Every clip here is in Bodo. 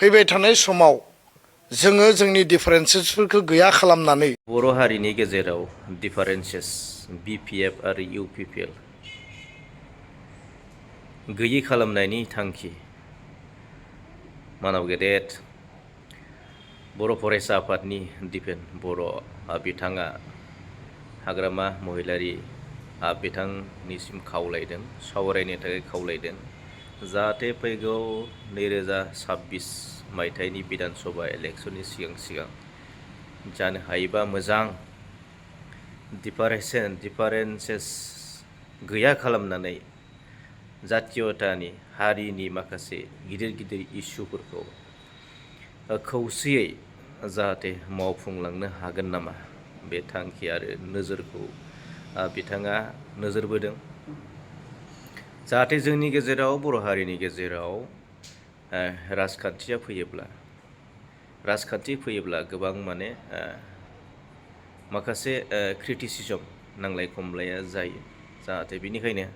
फैबाय थानाय समाव जोङो जोंनि डिफारेन्सेसफोरखौ गैया खालामनानै बर' हारिनि गेजेराव डिफारेन्सेस बिपिएफ आरो इउपिपिएल गैयि खालामनायनि थांखि मानब गेदेत बर' फरायसा आफादनि दिफेन बर' बिथाङा हाग्रामा महिलारि बिथांनिसिम खावलायदों सावरायनो थाखाय खावलायदों जाहाथे फैगौ 2026 मायथाइनि बिधान सभा इलेक्सननि सिगां जानो हायोबा मोजां डिफारेन्सेस गैया खालामनानै जातीयतानि हारिनि माखासे गिदिर गिदिर इसुफोरखौ खौसेयै जाहाथे मावफुंलांनो हागोन नामा बे थांखि आरो नोजोरखौ बिथाङा नोजोर बोदों जाहाथे जोंनि गेजेराव बर' हारिनि गेजेराव राजखान्थिया फैयोब्ला गोबां माने माखासे क्रिटिसिजम नांलाय खमलाया जायो जाहाथे बेनिखायनो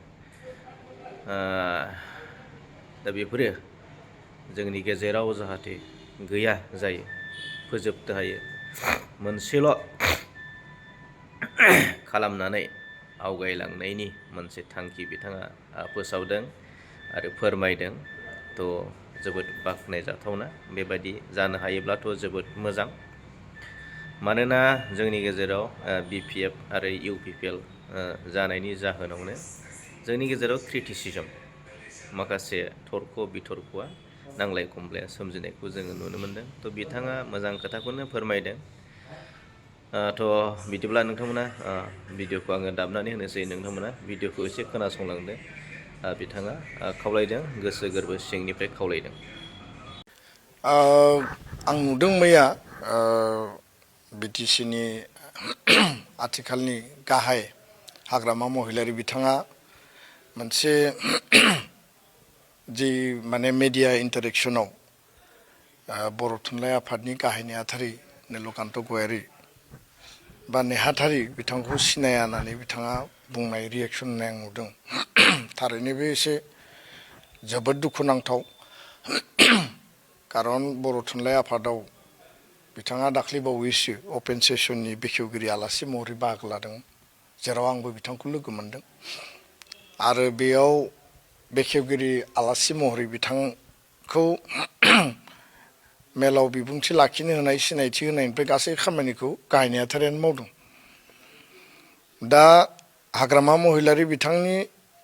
दा बेफोरो जोंनि गेजेराव जाहाथे गैया जायो फोजोबनो हायो मोनसेल' खालामनानै आवगायलांनायनि मोनसे थांखि बिथाङा फोसावदों आरो फोरमायदों थ' जोबोद बाख्नायजाथावना बेबायदि जानो हायोब्लाथ' जोबोद मोजां मानोना जोंनि गेजेराव बिपिएफ आरो इउपिपिएल जानायनि जाहोनावनो जोंनि गेजेराव क्रिटिसिजम माखासे थरख' बिथरख'आ नांलाय खमलाया सोमजिनायखौ जोङो नुनो मोनदों थ' बिथाङा मोजां खोथाखौनो फोरमायदों थ' बिदिब्ला नोंथांमोना भिडिअखौ आङो दाबनानै होनोसै नोंथांमोना भिडिअखौ एसे खोनासंलांदो बिथाङा खावलायदों गोसो गोरबो सिंनिफ्राय खावलायदों आं नुदों मैया बिटिसिनि आथिखालनि गाहाय हाग्रामा महिलारि बिथाङा मोनसे जि माने मेडिया इन्टारेक्सनाव बर' थुनलाइ आफादनि गाहाय नेहाथारि निलकान्त गयारि बा नेहाथारि बिथांखौ सिनाया होननानै बिथाङा बुंनाय रियेक्सन होननाय आं नुदों थारैनो बे एसे जोबोद दुखुनांथाव खारन बर' थुनलाइ आफादाव बिथाङा दाख्लैबावैसो अपेन सेसननि बेखेवगिरि आलासि महरै बाहागो लादों जेराव आंबो बिथांखौ लोगो मोनदों आरो बेयाव बेखेवगिरि आलासि महरै बिथांखौ मेलाव बिबुंथि लाखिनो होनाय सिनायथि होनायनिफ्राय गासै खामानिखौ गाहाय नेहाथारियानो मावदों दा हाग्रामा महिलारि बिथांनि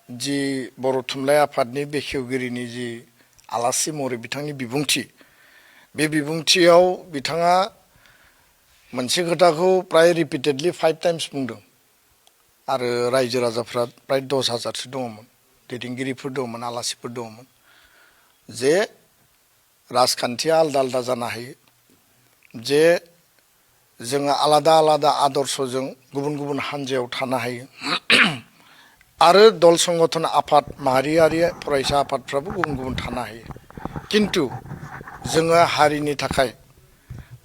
जि बर' थुनलाइ आफादनि बेखेवगिरिनि जि आलासि महरै बिथांनि बिबुंथि बे बिबुंथियाव बिथाङा मोनसे खोथाखौ प्राय रिपिटेडलि 5 टाइम्स बुंदों आरो रायजो राजाफ्रा प्राय 10,000सो दङमोन दैदेनगिरिफोर दङमोन आलासिफोर दङमोन जे राजखान्थिया आलदा आलदा जानो हायो जे जोङो आलादा आलादा आदर्शजों गुबुन गुबुन हान्जायाव थानो हायो आरो दल संगठन आफाद माहारियारि फरायसा आफादफ्राबो गुबुन गुबुन थानो हायो किन्तु जोङो हारिनि थाखाय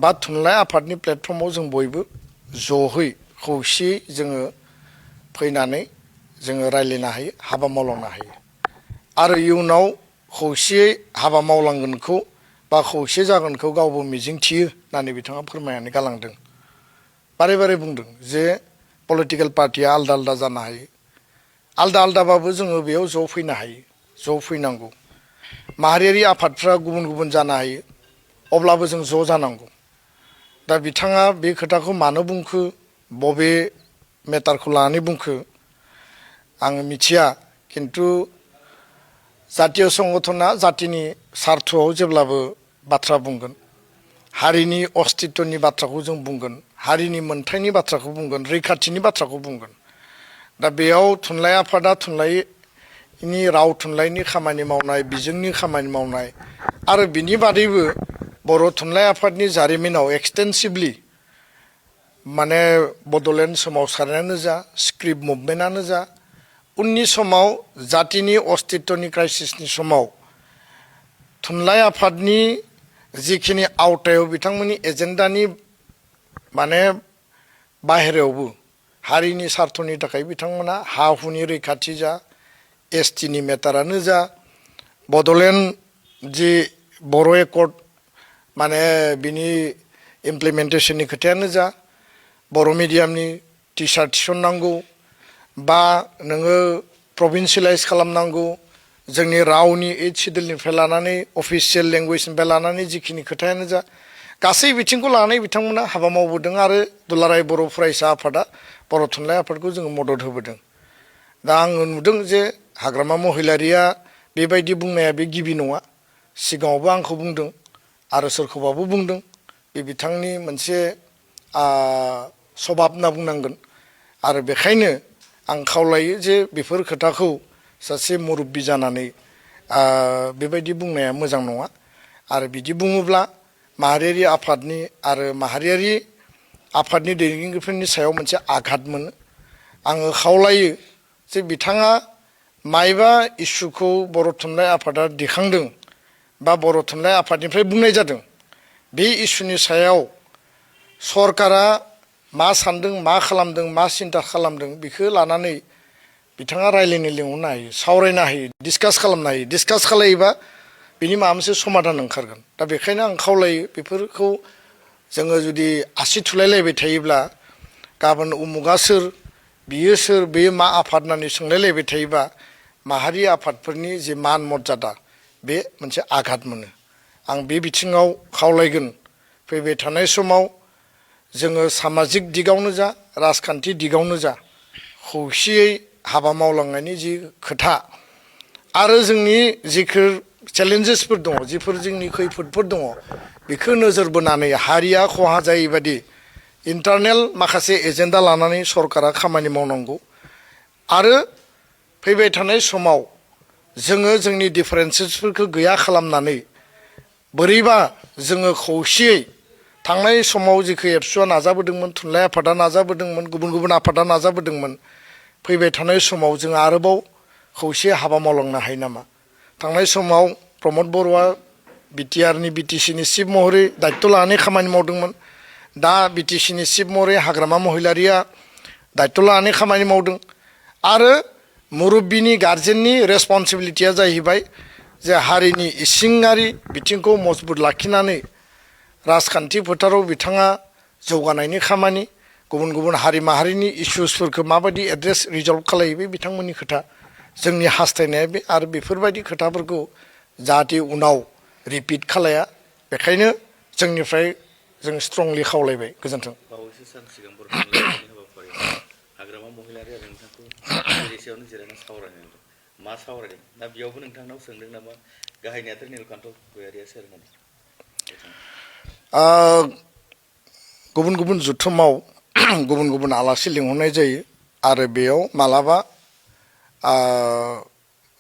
बा थुनलाइ आफादनि प्लेटफर्माव जों बयबो जहै खौसेयै जोङो फैनानै जोङो रायज्लायनो हायो हाबा मावलांनो हायो आरो इयुनाव खौसेयै हाबा मावलांगोनखौ बा खौसे जागोनखौ गावबो मिजिंथियो होननानै बिथाङा फोरमायनानै गालांदों बारे बारे बुंदों जे पलिटिकेल पार्टिया आलदा आलदा जानो हायो आलदा आलदाबाबो जोङो बेयाव ज' फैनो हायो ज' फैनांगौ माहारियारि आफादफ्रा गुबुन गुबुन जानो हायो अब्लाबो जों ज' जानांगौ दा बिथाङा बे खोथाखौ मानो बुंखो बबे मेटारखौ लानानै बुंखो आङो मिथिया किन्तु जातीय संगठना जातिनि सार्थआव जेब्लाबो बाथ्रा बुंगोन हारिनि अस्तित्वनि बाथ्राखौ जों बुंगोन हारिनि मोन्थायनि बाथ्राखौ बुंगोन रैखाथिनि बाथ्राखौ बुंगोन दा बेयाव थुनलाइ आफादा थुनलाइनि राव थुनलाइनि खामानि मावनाय बिजोंनि खामानि मावनाय आरो बिनि बादैबो बर' थुनलाइ आफादनि जारिमिनाव एक्सटेन्सिभलि माने बड'लेण्ड सोमावसारनायानो जा स्क्रिप्ट मुभमेन्टआनो जा उननि समाव जातिनि अस्तित्वनि क्राइसिसनि समाव थुनलाइ आफादनि जिखिनि आवथायाव बिथांमोननि एजेन्डानि माने बाहेरायावबो हारिनि सार्थनि थाखाय बिथांमोना हा हुनि रैखाथि जा एसटिनि मेटारानो जा बड'लेण्ड जि बर' एकर्ड माने बिनि इमप्लिमेन्टेसननि खोथायानो जा बर' मिडियामनि टिचार थिसननांगौ बा नोङो प्रभिन्सियेलाइज खालामनांगौ जोंनि रावनि 8 सिडुलनिफ्राय लानानै अफिसियेल लेंगुवेजनिफ्राय लानानै जिखिनि खोथायानो जा गासै बिथिंखौ लानानै बिथांमोना हाबा मावबोदों आरो दुलाराय बर' फरायसा आफादा बर' थुनलाइ आफादखौ जोङो मदद होबोदों। दा आङो नुदों जे हाग्रामा महिलारिया बेबायदि बुंनाया बे गिबि नङा, सिगाङावबो आंखौ बुंदों आरो सोरखौबाबो बुंदों। बे बिथांनि मोनसे सभाब होनना बुंनांगोन आरो बेखायनो आं खावलायो जे बेफोर खोथाखौ सासे मुरब्बि जानानै बेबायदि बुंनाया मोजां नङा आरो बिदि बुङोब्ला माहारियारि आफादनि आरो माहारियारि आफादनि दैदेनगिरिफोरनि सायाव मोनसे आघात मोनो। आङो खावलायो जे बिथाङा मायबा इसुखौ बर' थुनलाइ आफादा दिखांदों बा बर' थुनलाइ आफादनिफ्राय बुंनाय जादों, बे इसुनि सायाव सरकारा मा सान्दों, मा खालामदों, मा सिन्था खालामदों बेखौ लानानै बिथाङा रायज्लायनो लिंहरनो हायो, सावरायनो हायो, डिसकास खालामनो हायो। डिसकास खालायोबा बिनि माबा मोनसे समाधान ओंखारगोन। दा बेखायनो आं खावलायो बेफोरखौ जोङो जुदि आसि थुलायलायबाय थायोब्ला गाबोन उमुगा सोर, बियो सोर, बेयो मा आफाद होननानै सोंलायलायबाय थायोबा माहारि आफादफोरनि जे मान मर्यादा बे मोनसे आघात मोनो। आं बे बिथिङाव खावलायगोन फैबाय थानाय समाव जोङो सामाजिक दिगावनो जा राजखान्थि दिगावनो जा खौसेयै हाबा मावलांनायनि जि खोथा आरो जोंनि जिफोर चेलेन्जेसफोर दङ, जिफोर जोंनि खैफोदफोर दङ बेखौ नोजोर बोनानै हारिया खहा जायैबादि इन्टारनेल माखासे एजेन्डा लानानै सरकारा खामानि मावनांगौ आरो फैबाय थानाय समाव जोङो जोंनि डिफारेन्सेसफोरखौ गैया खालामनानै बोरैबा जोङो खौसेयै थांनाय समाव जिखौ एबसुआ नाजाबोदोंमोन, थुनलाइ आफादा नाजाबोदोंमोन, गुबुन गुबुन आफादा नाजाबोदोंमोन, फैबाय थानाय समाव जों आरोबाव खौसे हाबा मावलांनो हायो नामा? थांनाय समाव प्रमद बर'आ बिटिआरनि बिटिसिनि चिफ महरै दायित्व लानानै खामानि मावदोंमोन। दा बिटिसिनि चिफ महरै हाग्रामा महिलारिया दायित्व लानानै खामानि मावदों आरो मुरब्बिनि गार्जेननि रेसपन्सिबिलिटिया जाहैबाय जे हारिनि इसिङारि बिथिंखौ मजबुत लाखिनानै राजखान्थि फोथाराव बिथाङा जौगानायनि खामानि, गुबुन गुबुन हारि माहारिनि इसुसफोरखौ माबायदि एड्रेस रिजल्भ खालायो बे बिथांमोननि खोथा। जोंनि हास्थायनाया बे आरो बेफोरबायदि खोथाफोरखौ जाहाथे उनाव रिपिट खालाया, बेखायनो जोंनिफ्राय जों स्ट्रंलि खावलायबाय। गोजोन्थों। बावैसो सान सिगां बर' थुनलाइ आफादनि हाबाफारियाव हाग्रामा महिलारि आरो नोंथांखौ बेरेसेयावनो जिरायना सावरायनो होदों। मा सावरायदों? दा बेयावबो नोंथांनाव सोंदों नामा गाहाय नेहाथारि नीलकान्त गयारिया सोर होननानै? गुबुन गुबुन जुथुमाव गुबुन गुबुन आलासि लिंहरनाय जायो आरो बेयाव मालाबा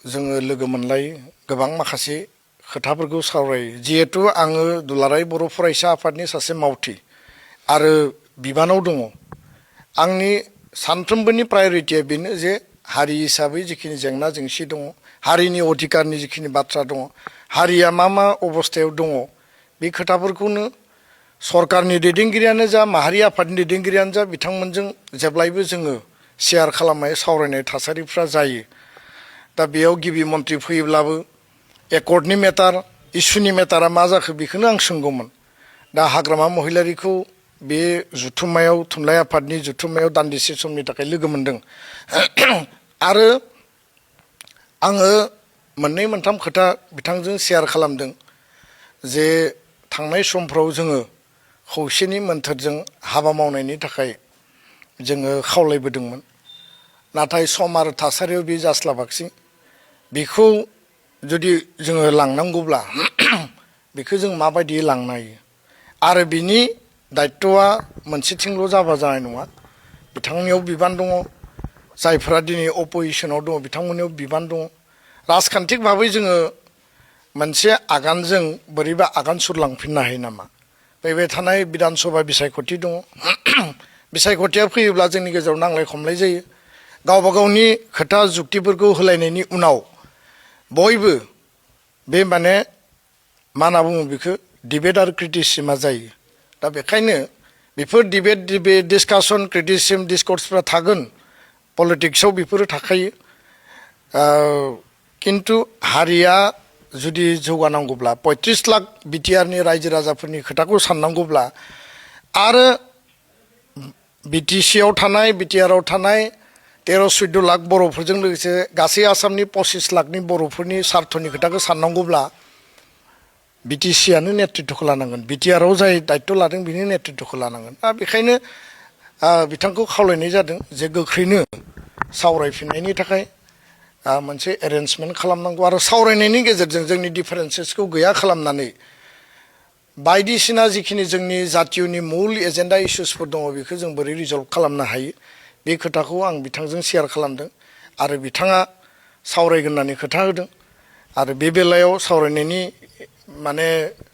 जोङो लोगो मोनलायो, गोबां माखासे खोथाफोरखौ सावरायो। जिहेथु आङो दुलाराय बर' फरायसा आफादनि सासे मावथि आरो बिबानाव दङ, आंनि सानफ्रोमबोनि प्रायरिटिया बेनो जे हारि हिसाबै जिखिनि जेंना जेंसि दङ, हारिनि अधिकारनि जिखिनि बाथ्रा दङ, हारिया मा मा अबस्थायाव दङ बे खोथाफोरखौनो सरकारनि दैदेनगिरियानो जा माहारि आफादनि दैदेनगिरियानो जा बिथांमोनजों जेब्लायबो जोङो शेयार खालामनाय सावरायनाय थासारिफ्रा जायो। दा बेयाव गिबि मन्थ्रि फैयोब्लाबो एकर्डनि मेटार, इसुनि मेटारा मा जाखो बेखौनो आं सोंगौमोन। दा हाग्रामा महिलारिखौ बे जुथुम्मायाव थुनलाइ आफादनि जुथुम्मायाव दान्दिसे समनि थाखाय लोगो मोनदों आरो आङो मोननै मोनथाम खोथा बिथांजों शेयार खालामदों जे थांनाय समफ्राव जोङो खौसेनि मोन्थोरजों हाबा मावनायनि थाखाय जोङो खावलायबोदोंमोन, नाथाय सम आरो थासारियाव बे जास्लाबाखिसै। बेखौ जुदि जोङो लांनांगौब्ला बेखौ जों माबायदि लांनो हायो आरो बिनि दायित्वआ मोनसेथिंल' जाबा जानाय नङा। बिथांनियाव बिबान दङ, जायफोरा दिनै अप'जिसनाव दङ बिथांमोननियाव बिबान दङ। राजखान्थिक भाबै जोङो मोनसे आगानजों बोरैबा आगान सुरलांफिननो हायो नामा? फैबाय थानाय बिधान सभा बिसायख'थि दङ, बिसायख'थिया फैयोब्ला जोंनि गेजेराव नांलाय खमलाय जायो। गावबा गावनि खोथा जुक्तिफोरखौ होलायनायनि उनाव बयबो बे माने मा होनना बुङो बेखौ डिबेट आरो क्रिटिसिजमा जायो। दा बेखायनो बेफोर डिबेट डिसकासन क्रिटिसिजम डिसकर्सफ्रा थागोन, पलिटिक्सआव बेफोरो थाखायो। खिन्थु हारिया जुदि जौगानांगौब्ला 35 लाख बिटिआरनि रायजो राजाफोरनि खोथाखौ साननांगौब्ला आरो बिटिसिआव थानाय बिटिआरआव थानाय 13-14 लाख बर'फोरजों लोगोसे गासै आसामनि 25 लाखनि बर'फोरनि सार्थनि खोथाखौ साननांगौब्ला बिटिसिआनो नेतृत्वखौ लानांगोन बिटिआरआव जाय दायित्व लादों बिनि नेतृत्वखौ लानांगोन बेखायनो बिथांखौ खावलायनाय जादों जे गोख्रैनो सावरायफिननायनि थाखाय मोनसे एरेन्जमेन्ट खालामनांगौ आरो सावरायनायनि गेजेरजों जोंनि डिफारेन्सेसखौ गैया खालामनानै बायदिसिना जिखिनि जोंनि जातियनि मुल एजेन्डा इस्युसफोर दङ बेखौ जों बोरै रिजल्भ खालामनो हायो बे खोथाखौ आं बिथांजों शेयार खालामदों आरो बिथाङा सावरायगोन होननानै खोथा होदों आरो बे बेलायाव सावरायनायनि माने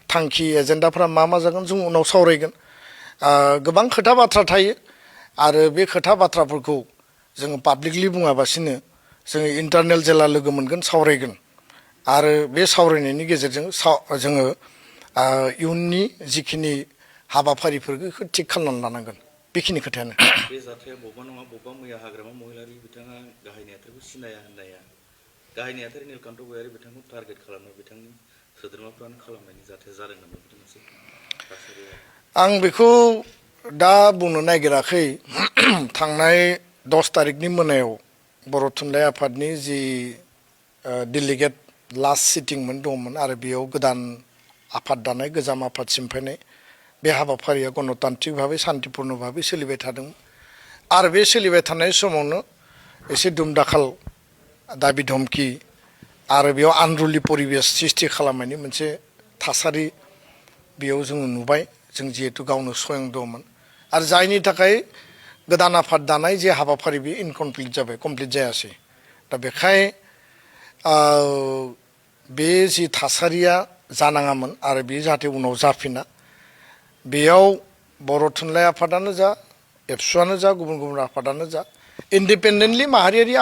थांखि एजेन्डाफ्रा मा जागोन जों उनाव सावरायगोन गोबां खोथा बाथ्रा थायो आरो बे खोथा बाथ्राफोरखौ जोङो पाब्लिकलि बुङाबासिनो जोङो इन्टारनेल जेला लोगो मोनगोन सावरायगोन आरो बे सावरायनायनि गेजेरजों जोङो इयुननि जिखिनि हाबाफारिफोरखौ थिग खालामनानै लानांगोन बेखिनि खोथायानो बे जाथाया बबेबा नङा बबेबा मैया हाग्रामा महिलारि बिथाङा गाहाय नेहाथारिखौ सिनाया होननाया गाहाय नेहाथारि नीलकान्त गयारि बिथांखौ टारगेट खालामनो बिथांनि सोद्रोमाफ्रानो खालामनायनि जाथाया जादों नामा बिदि मोनसे थासारिया आं बेखौ दा बुंनो नागिराखै थांनाय 10 तारिखनि मोनायाव बर' थुनलाइ आफादनि जि डेलिगेट लास्ट सिटिंमोन दंमोन आरो बेयाव गोदान आफाद दानाय गोजाम आफाद सिमफायनाय बे हाबाफारिया गणतान्त्रिक भाबै शान्तिपूर्ण भाबै सोलिबाय थादोंमोन आरो बे सोलिबाय थानाय समावनो एसे दुमदाखाल दाबि धमखि आरो बेयाव आनरुलि परिबेस सृष्टि खालामनायनि मोनसे थासारि बेयाव जोङो नुबाय जों जिहेतु गावनो स्वयं दंमोन आरो जायनि थाखाय गोदान आफाद दानाय जे हाबाफारि बे इनकमप्लिट जाबाय कमप्लिट जायासै दा बेखाय बे जि थासारिया जानाङामोन आरो बे जाहाथे उनाव जाफिना बेयाव बर' थुनलाइ आफादानो जा एबसुआनो जा गुबुन गुबुन आफादानो जा इन्डिपेन्डेन्टलि माहारियारि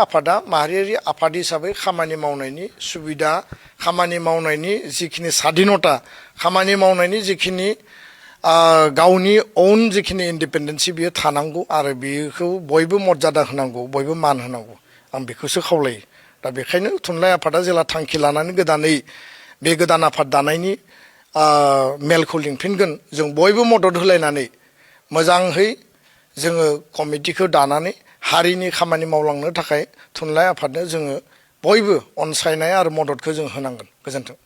आफाद हिसाबै खामानि मावनायनि सुबिदा खामानि मावनायनि जिखिनि स्वाधीनता खामानि मावनायनि जिखिनि गावनि ओन जिखिनि इन्डिपेन्डेन्सि बियो थानांगौ आरो बेखौ बयबो मर्यादा होनांगौ बयबो मान होनांगौ आं बेखौसो खावलायो दा बेखायनो थुनलाइ आफादा जेला थांखि लानानै गोदानै बे गोदान आफाद दानायनि मेलखौ लिंफिनगोन जों बयबो मदद होलायनानै मोजाङै जोङो कमिटिखौ दानानै हारिनि खामानि मावलांनो थाखाय थुनलाइ आफादनो जोङो बयबो अनसायनाय आरो मददखौ जों होनांगोन गोजोन्थों